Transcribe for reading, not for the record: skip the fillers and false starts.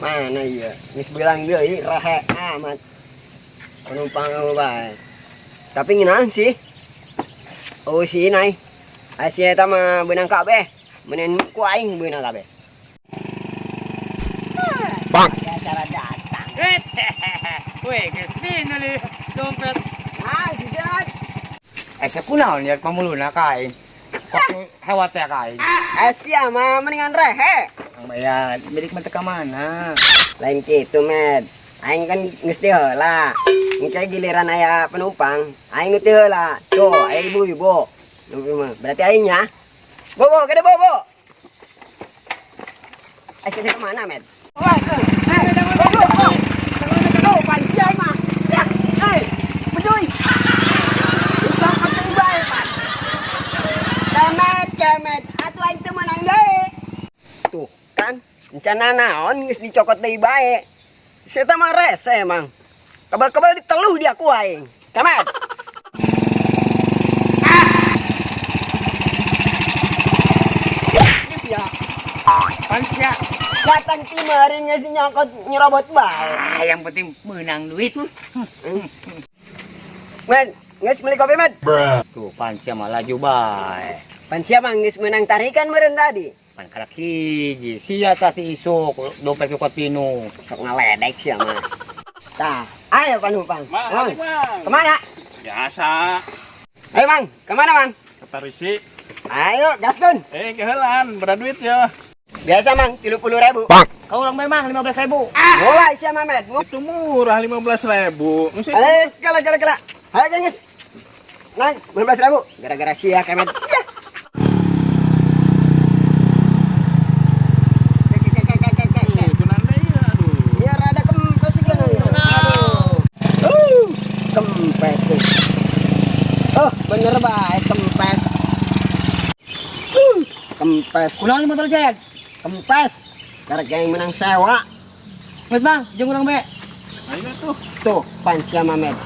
Mana iya? Geus bilang deui rehe amat. Penumpang eueuh bae. Tapi ngeunah sih. Oh si Inai. Ai si eta mah beunang kabeh. Menen ku aing beunang kabeh. Bang. Ada acara datang. Weh, geus pinuli dompet. Ah, si Sehat. Eh, sakunaon ya pamuluna ka aing. Kok hewat ya ka aing. Eh, sia mah mendingan rehe. Ang bayad, milik man ka mana? Lain kitu, Med. Aing kan geus teu heula. Engke giliran aya penumpang, aing nu teu heula. Tuh, aya ibu-ibu. Mah. Berarti aing nya. Bobo, kede bobo. Eh, sini kemana, Med? Wah, eh, bobo, bobo. Tuh, panci aing mah. Ya, eh, beduy. Utang penting bae, Pan. Kemet, kemet. Atuh aing teu meunang deui. Tuh, kan rencana naon geus dicokot deui bae. Si eta mah rese emang. Kebal-kebal diteluh dia ku aing. Kemet. Ya, Pan sia. Datang ti meureun geus nyokot nyerobot bae. Ah, yang penting menang duit. Men, geus beli kopi, Med. Tuh, pan sia mah laju bae. Pan sia mah geus meunang tarikan meureun tadi. Pan kalak hiji, sia tati isuk dompet ku pinu. Sok ngaledek sia mah. Tah, ayo panumpang. Mang, Mang, Mang. kemana? Biasa. Ayo, Mang, kemana, Mang? Ke Tarisi. Ayo, gaskeun. Eh, kehelan, berapa duit ya? Biasa, Mang, 30.000. Kau orang memang 15.000. Mulai sia mah, Med. Itu murah 15.000. Mesti Eh, kala kala kala. Ayo, guys. Nang, 15.000. Gara-gara sia kemet. Ya. Itu nanda ya, aduh. Ya rada kempes kan ya. Aduh. Kempes tuh. Oh, bener bae kempes. Kempes. Kunaon motor Jed? Kempes. Karek yang menang sewa. Mas Bang, jeung urang bae. Ayo tuh. Tuh, pan sia Mamed.